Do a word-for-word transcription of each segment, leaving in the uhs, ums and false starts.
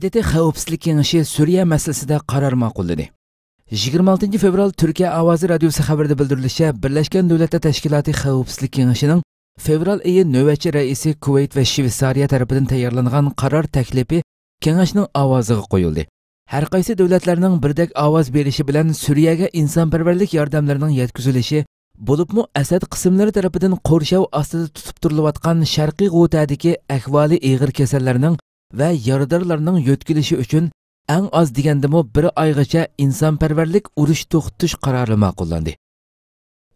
دېتى خەۋپسىزلىك كېڭىشى سۈرىيە مەسىلىسىدە قارار ماقۇللىدى. يىگىرمە ئالتىنچى فېۋرال تۈركىيە ئاۋازى رادىيوسى خەۋىرىدە بىلدۈرۈلۈشىچە، بىرلەشكەن دۆلەتلەر تەشكىلاتى خەۋپسىزلىك كېڭىشىنىڭ فېۋرال ئېيى نۆۋەتچى رەئىسى كۇۋەيت ۋە شۋېتسارىيە تەرىپىدىن تەييارلانغان قارار تەكلىپى كېڭەشنىڭ ئاۋازىغا قويۇلدى. ھەر قايسى دۆلەتلەرنىڭ بىردەك ئاۋاز بېرىشى بىلەن سۈرىيەگە ئىنسانپەرۋەرلىك ياردەملىرىنىڭ يەتكۈزۈلۈشى، بولۇپمۇ ئەسەد قىسىملىرى تەرىپىدىن قورشاۋ ئاستىدا تۇتۇپ تۇرۇلۇۋاتقان شەرقىي غۇتەدىكى ئەھۋالى ئېغىر كېسەللەرنىڭ ۋە يارىدارلارنىڭ يۆتكىلىشى ئۈچۈن ئەڭ ئاز دېگەندىمۇ بىر ئايغىچە ئىنسانپەرۋەرلىك ئۇرۇش توختىتىش قارارى ماقۇللاندى.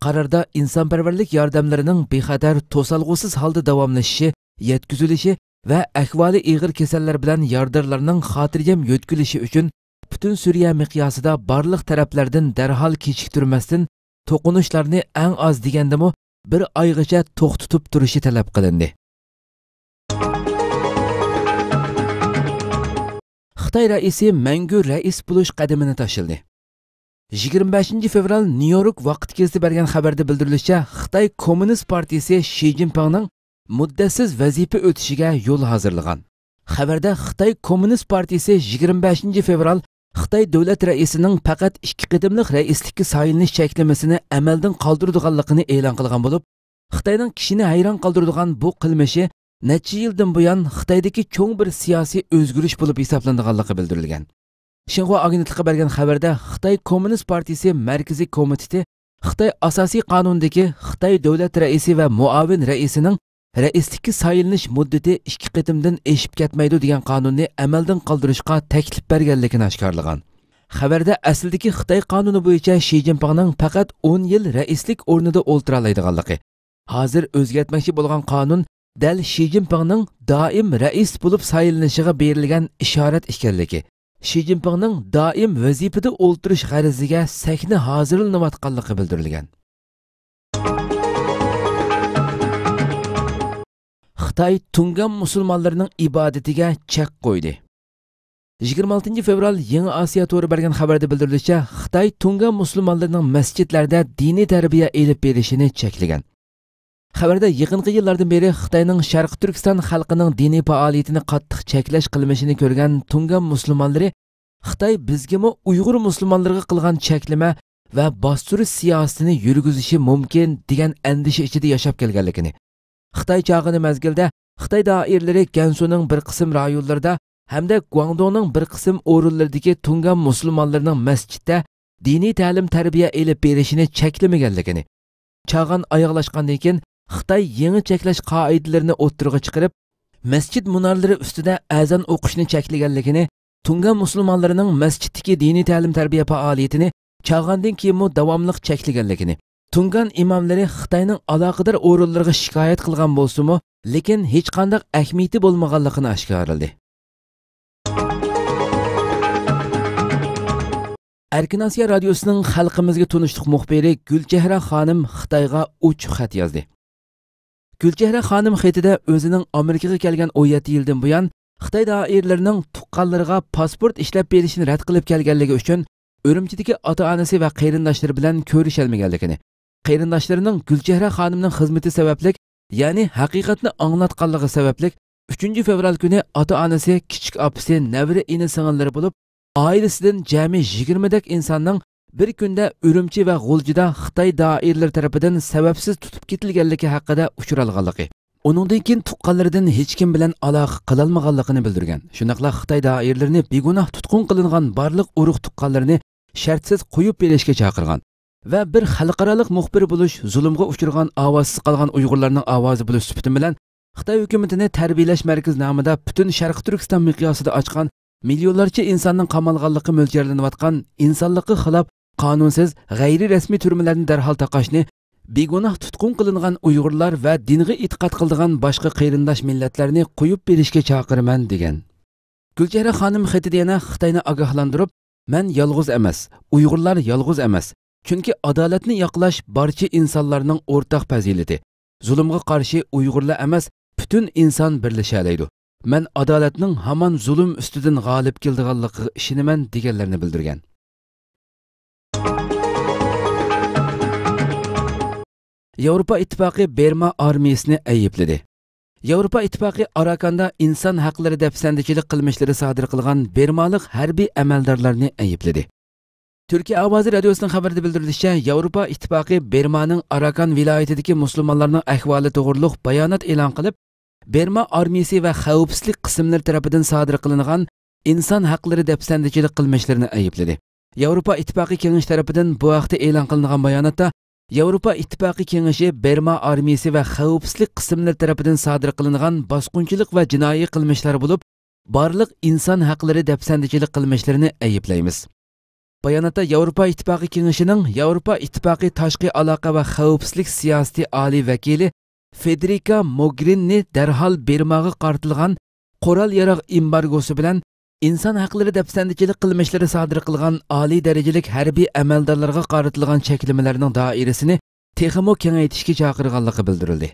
قاراردا ئىنسانپەرۋەرلىك ياردەملىرىنىڭ بىخەتەر، توسالغۇسىز ھالدا داۋاملىشىشى، يەتكۈزۈلۈشى ۋە ئەھۋالى ئېغىر كېسەللەر بىلەن يارىدارلارنىڭ خاتىرجەم يۆتكىلىشى ئۈچۈن پۈتۈن سۈرىيە مىقياسىدا بارلىق تەرەپلەردىن دەرھال كېچىكتۈرمەستىن توقۇنۇشلارنى ئەڭ ئاز دېگەندىمۇ بىر ئايغىچە توختىتىپ تۇرۇشى تەلەپ قىلىندى. خىتاي رەئىسى مەڭگۈ رەئىس بولۇش قەدىمىنى تاشلىدى. يىگىرمە بەشىنچى فېۋرال نيۇ يورك ۋاقىت گېزىتى بەرگەن خەۋەردە بىلدۈرۈلۈشىچە، خىتاي كوممۇنىست پارتىيىسى شى جىنپىڭنىڭ مۇددەتسىز ۋەزىپە ئۆتىشىگە يول ھازىرلىغان. خەۋەردە خىتاي كوممۇنىست پارتىيىسى يىگىرمە بەشىنچى فېۋرال خىتاي دۆلەت رەئىسىنىڭ پەقەت ئىككى قېتىملىق رەئىسلىككە سايلىنىش چەكلىمىسىنى ئەمەلدىن قالدۇرىدىغانلىقىنى ئېلان قىلغان بولۇپ، خىتاينىڭ كىشىنى ھەيران قالدۇرىدىغان بۇ قىلمىشى نەچچە يىلدىن بۇيان خىتايدىكى چوڭ بىر سىياسىي ئۆزگىرىش بولۇپ ھېسابلىنىدىغانلىقى بىلدۈرۈلگەن. شىنخۇا ئاگېنتلىقى بەرگەن خەۋەردە، خىتاي كوممۇنىست پارتىيىسى مەركىزىي كومىتېتى خىتاي ئاساسىي قانۇنىدىكى خىتاي دۆلەت رەئىسى ۋە مۇئاۋىن رەئىسىنىڭ رەئىسلىككە سايلىنىش مۇددىتى ئىككى قېتىمدىن ئېشىپ كەتمەيدۇ دېگەن قانۇننى ئەمەلدىن قالدۇرۇشقا تەكلىپ بەرگەنلىكىنى ئاشكارىلىغان. خەۋەردە ئەسلىدىكى خىتاي قانۇنى بويىچە شى جىنپىڭنىڭ پەقەت ئون يىل رەئىسلىك ئورنىدا ئولتۇرالايدىغانلىقى، ھازىر ئۆزگەرتمەكچى بولغان قانۇن دەل شى جىنپىڭنىڭ دائىم رەئىس بولۇپ سايلىنىشىغا بېرىلگەن ئىشارەت ئىكەنلىكى، شى جىنپىڭنىڭ دائىم ۋەزىپىدە ئولتۇرۇش غەرىزىگە سەھنە ھازىرلىنىۋاتقانلىقى بىلدۈرۈلگەن. خىتاي تۇڭگان مۇسۇلمانلىرىنىڭ ئىبادىتىگە چەك قويدى. يىگىرمە ئالتىنچى فېۋرال يېڭى ئاسىيا تورى بەرگەن خەۋەردە بىلدۈرۈلۈشىچە، خىتاي تۇڭگان مۇسۇلمانلىرىنىڭ مەسچىتلەردە دىنىي تەربىيە ئېلىپ بېرىشىنى چەكلىگەن. خەۋەردە يېقىنقى يىللاردىن بېرى خىتاينىڭ شەرقىي تۈركىستان خەلقىنىڭ دىنىي پائالىيىتىنى قاتتىق چەكلەش قىلمىشىنى كۆرگەن تۇڭگان مۇسۇلمانلىرى خىتاي بىزگىمۇ ئۇيغۇر مۇسۇلمانلىرىغا قىلغان چەكلىمە ۋە باستۇرۇش سىياسىتىنى يۈرگۈزۈشى مۇمكىن دېگەن ئەندىشە ئىچىدە ياشاپ كەلگەنلىكىنى، خىتاي چاغىنى مەزگىلدە خىتاي دائىرىلىرى گەنسۇنىڭ بىر قىسىم رايونلىرىدا ھەمدە گۇاڭدۇڭنىڭ بىر قىسىم ئورۇنلىرىدىكى تۇڭگان مۇسۇلمانلىرىنىڭ مەسچىتتە دىنىي تەلىم-تەربىيە ئېلىپ بېرىشىنى چەكلىمىگەنلىكىنى، چاغان ئاياغلاشقاندىن كېيىن خىتاي يېڭى چەكلەش قائىدىلىرىنى ئوتتۇرىغا چىقىرىپ، مەسچىت مۇنارلىرى ئۈستىدە ئەزان ئوقۇشنى چەكلىگەنلىكىنى، تۇڭگان مۇسۇلمانلىرىنىڭ مەسچىتتىكى دىنىي تەلىم-تەربىيە پائالىيىتىنى چاغاندىن كېيىنمۇ داۋاملىق چەكلىگەنلىكىنى، تۇڭگان ئىماملىرى خىتاينىڭ ئالاقىدار ئورۇنلىرىغا شىكايەت قىلغان بولسىمۇ، لېكىن ھېچقانداق ئەھمىيىتى بولمىغانلىقىنى ئاشكارىلىدى. ئەركىن ئاسىيا رادىيوسىنىڭ خەلقىمىزگە تونۇشلۇق مۇخبىرى گۈلچېھرە خانىم خىتايغا ئوچۇق خەت يازدى. گۈلچېھرە خانىم خېتىدە ئۆزىنىڭ ئامېرىكىغا كەلگەن ئون يەتتە يىلدىن بۇيان خىتاي دائىرىلىرىنىڭ تۇغقانلىرىغا پاسپورت ئىشلەپ بېرىشنى رەت قىلىپ كەلگەنلىكى ئۈچۈن ئۈرۈمچىدىكى ئاتا-ئانىسى ۋە قېرىنداشلىرى بىلەن كۆرۈشەلمىگەنلىكىنى، قېرىنداشلىرىنىڭ گۈلچېھرە خانىمنىڭ خىزمىتى سەۋەبلىك، يەنى ھەقىقەتنى ئاڭلاتقانلىقى سەۋەبلىك، ئۈچىنچى فېۋرال كۈنى ئاتا-ئانىسى، كىچىك ئاپىسى، نەۋرە ئىنى-سىڭىللىرى بولۇپ، ئائىلىسىدىن جەمئىي يىگىرمىدەك ئىنساننىڭ بىر كۈندە ئۈرۈمچى ۋە غۇلجىدا خىتاي دائىرىلىرى تەرىپىدىن سەۋەبسىز تۇتۇپ كېتىلگەنلىكى ھەققىدە ئۇچۇر ئالغانلىقى، ئۇنىڭدىن كېيىن تۇغقانلىرىدىن ھېچكىم بىلەن ئالاقە قىلالمىغانلىقىنى بىلدۈرگەن. شۇنداقلا خىتاي دائىرىلىرىنى بىگۇناھ تۇتقۇن قىلىنغان بارلىق ئۇرۇق-تۇغقانلىرىنى شەرتسىز قويۇپ بېرىشكە چاقىرغان ۋە بىر خەلقئارالىق مۇخبىر بولۇش، زۇلۇمغا ئۇچرىغان، ئاۋازسىز قالغان ئۇيغۇرلارنىڭ ئاۋازى بولۇش سۈپىتىم بىلەن خىتاي ھۆكۈمىتىنى تەربىيەلەش مەركىزى نامىدا پۈتۈن شەرقىي تۈركىستان مىقياسىدا ئاچقان، مىليونلارچە ئىنساننىڭ قامالغانلىقى مۆلچەرلىنىۋاتقان ئىنسانلىققا خىلاپ، قانۇنسىز، غەيرىي رەسمىي تۈرمىلەرنى دەرھال تاقاشنى، بىگۇناھ تۇتقۇن قىلىنغان ئۇيغۇرلار ۋە دىنغا ئېتىقاد قىلىدىغان باشقا قېرىنداش مىللەتلەرنى قويۇپ بېرىشكە چاقىرىمەن، دېگەن. گۈلچېھرە خانىم خېتىدە يەنە خىتاينى ئاگاھلاندۇرۇپ، مەن يالغۇز ئەمەس، ئۇيغۇرلار يالغۇز ئەمەس، چۈنكى ئادالەتنى ياقلاش بارچە ئىنسانلارنىڭ ئورتاق پەزىلىتى، زۇلۇمغا قارشى ئۇيغۇرلا ئەمەس، پۈتۈن ئىنسان بىرلىشەلەيدۇ. مەن ئادالەتنىڭ ھامان زۇلۇم ئۈستىدىن غالىب كېلىدىغانلىقىغا ئىشىنىمەن، دېگەنلەرنى بىلدۈرگەن. ياۋروپا ئىتتىپاقى بېرما ئارمىيىسىنى ئەيىبلىدى. ياۋروپا ئىتتىپاقى ئاراكاندا ئىنسان ھەقلىرى دەپسەندىچىلىك قىلمىشلىرى سادىر قىلغان بىرمالىق ھەربىي ئەمەلدارلارنى ئەيىبلىدى. تۈركىيە ئاۋازى رادىيوسىنىڭ خەۋىرىدە بىلدۈرۈلۈشىچە، ياۋروپا ئىتتىپاقى بىرمانىڭ ئاراكان ۋىلايىتىدىكى مۇسۇلمانلارنىڭ ئەھۋالى توغرۇلۇق بايانات ئېلان قىلىپ، بىرما ئارمىيىسى ۋە خەۋپسىزلىك قىسىملىرى تەرىپىدىن سادىر قىلىنغان ئىنسان ھەقلىرى دەپسەندىچىلىك قىلمىشلىرىنى ئەيىبلىدى. ياۋروپا ئىتتىپاقى كېڭىشى تەرىپىدىن بۇ ھەقتە ئېلان قىلىنغان باياناتتا، ياۋروپا ئىتتىپاقى كېڭىشى بىرما ئارمىيىسى ۋە خەۋپسىزلىك قىسىملىرى تەرىپىدىن سادىر قىلىنغان باسقۇنچىلىق ۋە جىنايى قىلمىشلار بولۇپ، بارلىق ئىنسان ھەقلىرى دەپسەندىچىلىك قىلمىشلىرىنى ئەيىبلەيمىز. باياناتتا ياۋروپا ئىتتىپاقى كېڭىشىنىڭ ياۋروپا ئىتتىپاقى تاشقى ئالاقە ۋە خەۋپسىزلىك سىياسىتى ئالىي ۋەكىلى فېدېرىكا موگېرىنىنى دەرھال بىرماغا قارىتىلغان قورال ياراغ ئېمبارگوسى بىلەن ئىنسان ھەقلىرى دەپسەندىچىلىك قىلمىشلىرى سادىر قىلغان ئالىي دەرىجىلىك ھەربىي ئەمەلدارلارغا قارىتىلغان چەكلىمىلەرنىڭ دائىرىسىنى تېخىمۇ كېڭەيتىشكە چاقىرغانلىقى بىلدۈرۈلدى.